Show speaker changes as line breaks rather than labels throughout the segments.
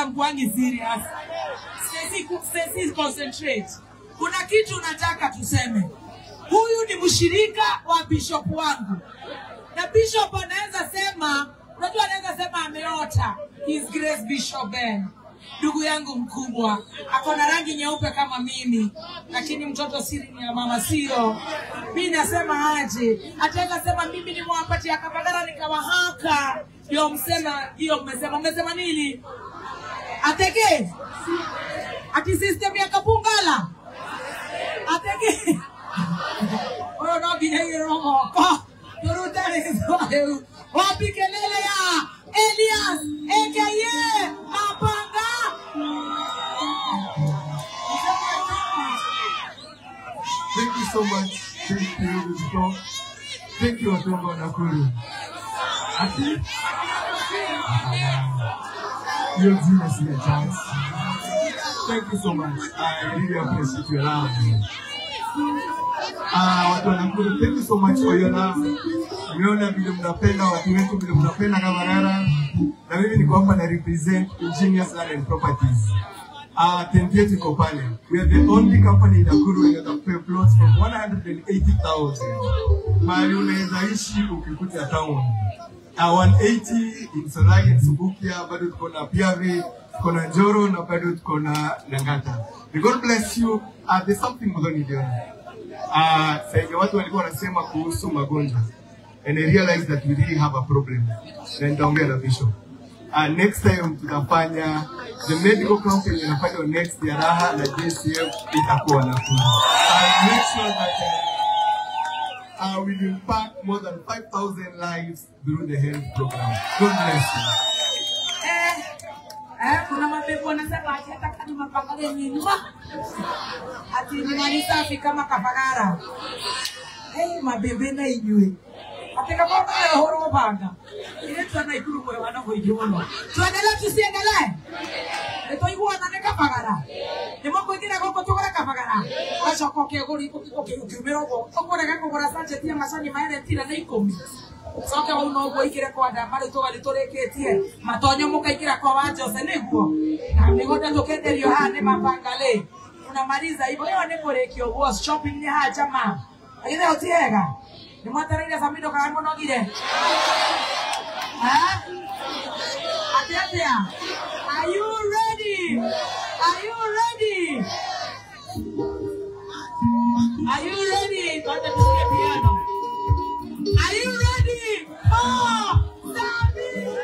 mkuangi serious. Stacy, concentrate. Kuna kitu nataka tuseme. Huyu ni mshirika wa bishop wangu. Na bishop anaweza sema, unajua anaweza sema ameota. His Grace Bishop Ben, ndugu yangu mkubwa, ako na rangi nyeupe kama mimi, lakini mtoto siri ni ya mama sio. Mimi nasema aje, ataweza sema mimi ni mwapatia Kapagara nikawahaka. Ndio msema hiyo, mmesema nini? Ateke ati system ya Kapungala. Ateke oyo no ginya hiyo ko turutane sio. Wapi kelele ya Elias aka Mapanga?
Thank you so much. Thank you, Ruto. Thank you, Watongo Nakuru. Ati? You're giving us a chance. Thank you so much. I really appreciate your love. Watu wa Nakuru, thank you so much for your love. Nimeona vile mnapenda watu wetu, vile mnapenda Kabarara. Na mimi niko hapa na represent Engineers Land and Properties. Tent yetu iko pale. We are the only company in Nakuru yenye itakupea plots from 180,000. Mahali unaweza ishi ukikuta town. 180 in Solai and Subukia, bado tuko na Piave, tuko na Njoro na bado tuko na Langata. May God bless you. There's something Muthoni niliona. Sasa watu walikuwa wanasema kuhusu magonjwa. And I realized that we really have a problem. Na nitaongea na Bishop. Next time tutafanya the medical camp yenye inafanywa next ya Raha na JCF itakuwa Nakuru. I'll make sure that I will impact more than 5,000 lives through the health program. God bless you.
Kuna mapepo wanasema ati hata kama Mapanga ni nyuma. Ati ni mali safi kama Kapagara. Hey, mabebe na inywe. Ateka kwa horo mapanga. Ile twana ikuru kwa wana kuigiona. Tuendelee tusiendelee? Nitoigua na Kapagara. Ni moko ingira goko tugora Kapagara. Gacoka ukiguri ukiumira uguo. Ũkũrega kũgũra sachet ya macani ma tira na 10. Coke wauma ũguo ikire kwa ndamba rĩu tũgathiĩ tũrĩkĩtie. Matonyo mũkaingĩra kwa wa Jose nĩguo. Na mĩgũnda tũkenderio haha nĩ Mapanga rĩ. Tunamaliza hivyo. Hiyo nĩ kũrĩkia ũguo shopping nĩ haha jamaa. Lakini ti hega. Nĩ mwetereire Samido kana mũnogire? Ati atia? Are you ready? Are you ready? Are you ready? Tuanze kusikia piano. Are you ready? Oh, Samido!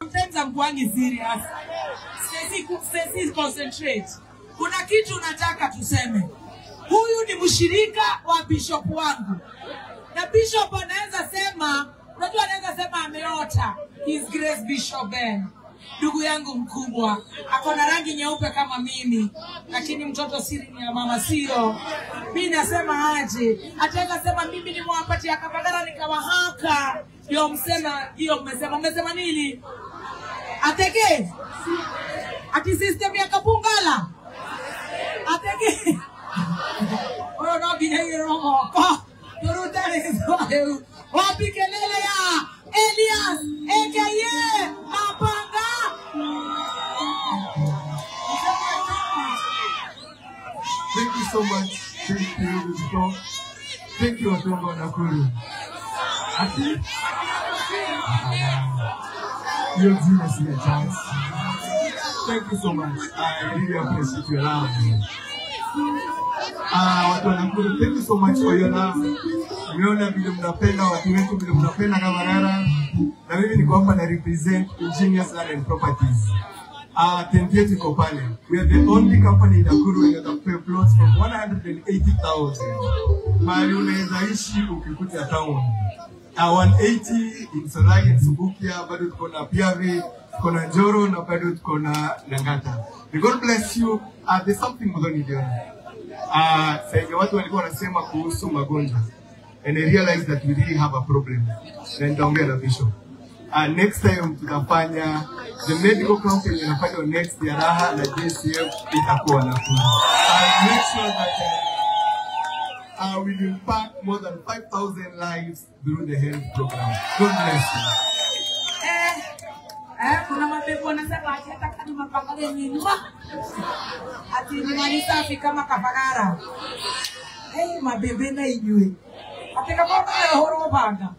Sometimes I'm going serious. Stacy, concentrate. Kuna kitu nataka tuseme. Huyu ni mshirika wa bishop wangu. Na bishop anaweza sema, unajua anaweza sema ameota. His Grace Bishop Ben, ndugu yangu mkubwa, ako na rangi nyeupe kama mimi, lakini mtoto siri ni ya mama sio. Mimi nasema aje? Ataweza sema mimi ni mwapatia Akapagara nikawahaka. Ndio msema hiyo, mmesema nini? Ateke? Ati system ya Kapungala? Ateke? Oyo no binye roho ko. Turutane zoe. Wapi kelele ya Elias aka Mapanga?
Thank you so much. Thank you, Ruto. Thank you, Watongo Nakuru. Ati? Your genius in a chance. Thank you so much. I really appreciate your love. Watu wa Nakuru, thank you so much for your love. Nimeona vile mnapenda watu wetu, vile mnapenda Kabarara. Na mimi niko hapa na represent Ingenious Land and Properties. Tent yetu iko pale. We are the only company in Nakuru yenye itakupea plots from 180,000. Mahali unaweza ishi ukikuja town. 180 in Solai and Subukia, bado tuko na Piave, tuko na Njoro na bado tuko na Langata. May God bless you. There's something Muthoni niliona. Sasa watu walikuwa wanasema kuhusu magonjwa. And I realized that we really have a problem. Na nitaongea na Bishop. Next time tutafanya the medical camp yenye inafanywa next ya Raha na JCF itakuwa Nakuru. Make sure that we will impact more than 5,000 lives through the health program. God bless you.
Kuna mapepo wanasema ati hata kama mapangale ni nwa. Ati ni mali safi kama Kabagara. Hey, mabebe na inyue. Ati Kabagara horo banga.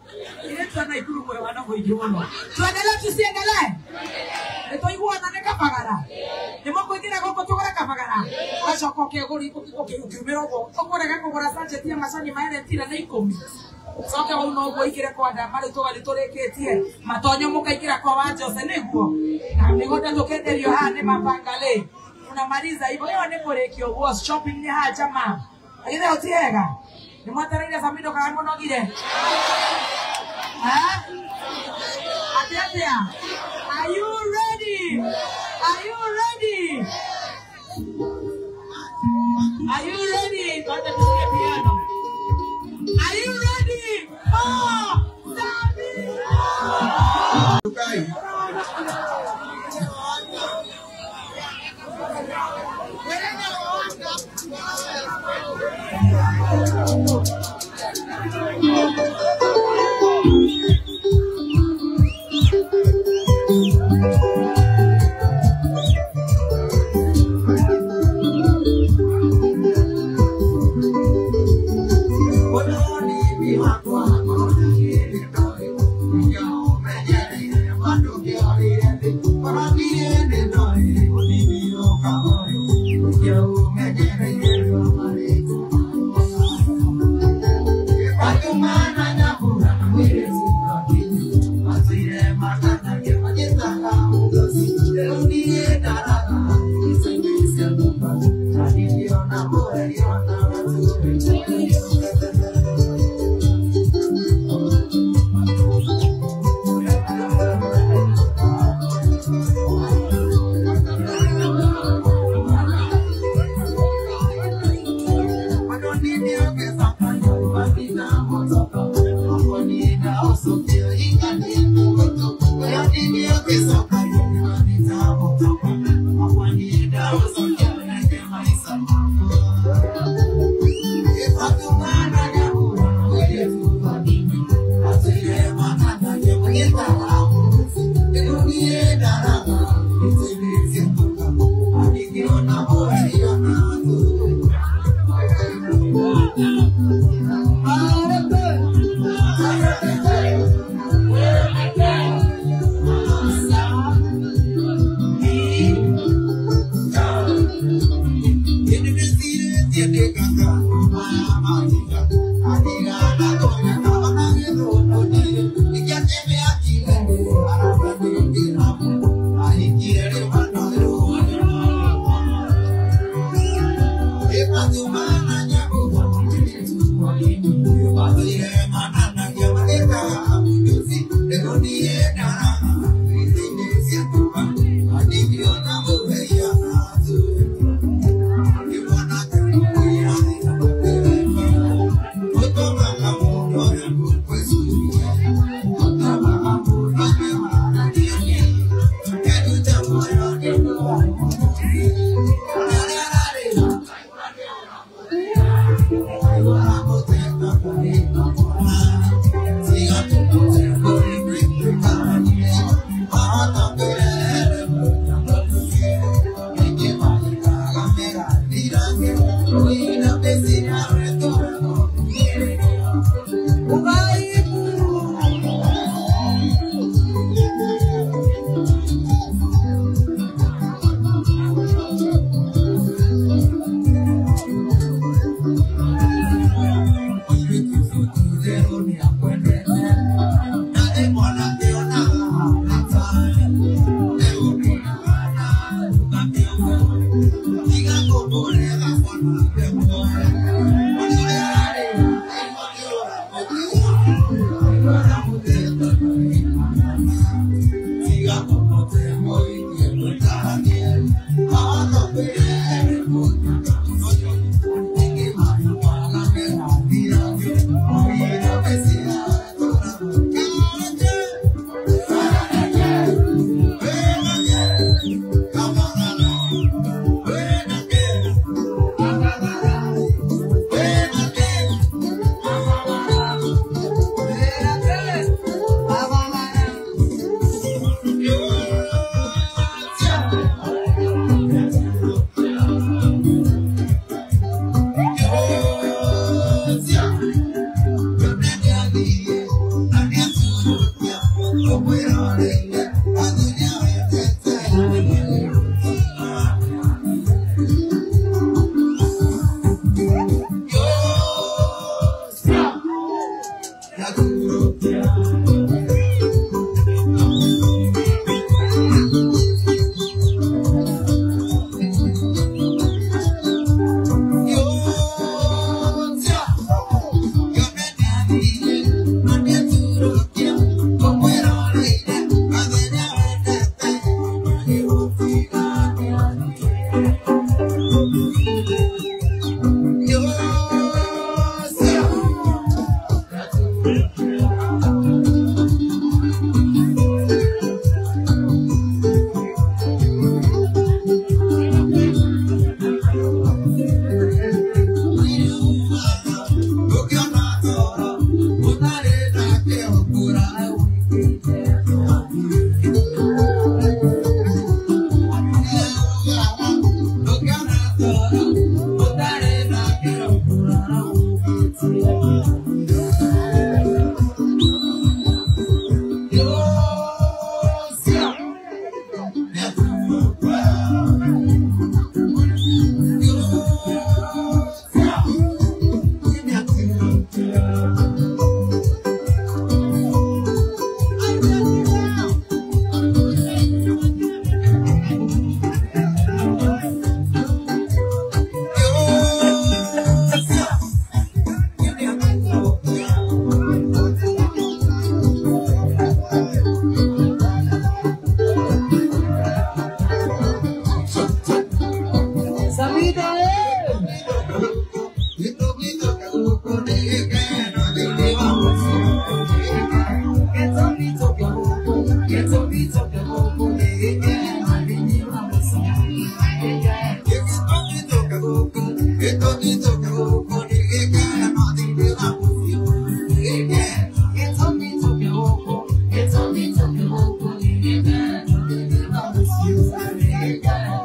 Ile twana ikuru mwe wana kuingi muno. Tuendelee tusiendelee? Nitoiguana nĩ Kabagara. Nĩ mũkũingĩra gũkũ tũgũre Kabagara. Ũgacoka ũkĩumĩra ũguo. Ũkũrega kũgũra sachet ya macani ma Eretira nĩ 10. Coke wauma ũguo ũingĩre kwa Ndama rĩu tũgathiĩ tũrĩkĩtie. Matonyo mũkaingĩra kwa wa Jose nĩguo. Na mĩgũnda tũkenderio haha nĩ mabangalĩ. Tunamaliza hivyo. Hiyo nĩ kũrĩkia ũguo. Shopping nĩ haha jamaa. Lakini ti hega. Nĩ mwetereire Samido kana mũnogire? Atĩa atĩa? Are you ready? Are you ready? Are you ready? Tuanze tupige piano. Are you ready? Oh, Samido!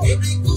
Thank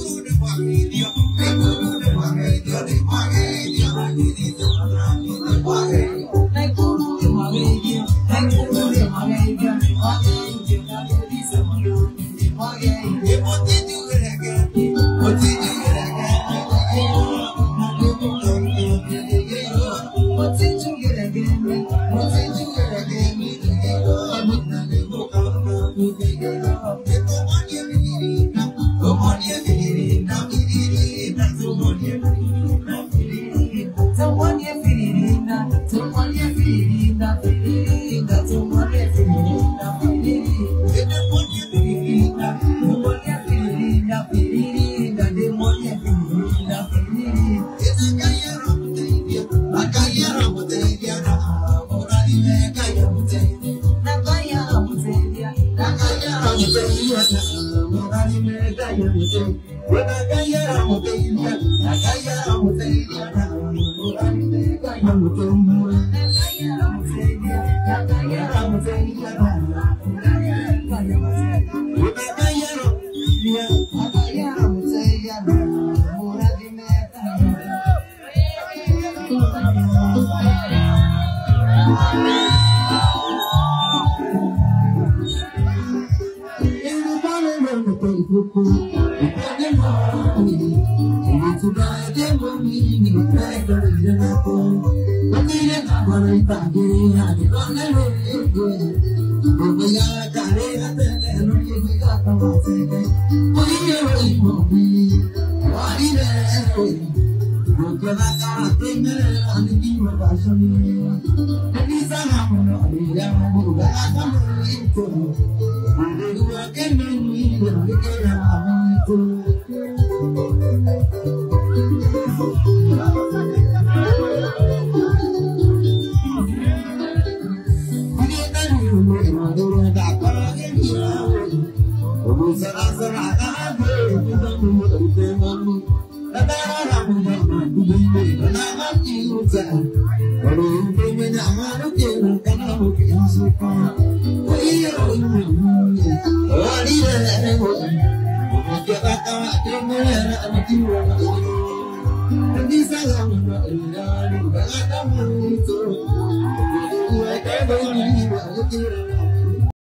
you.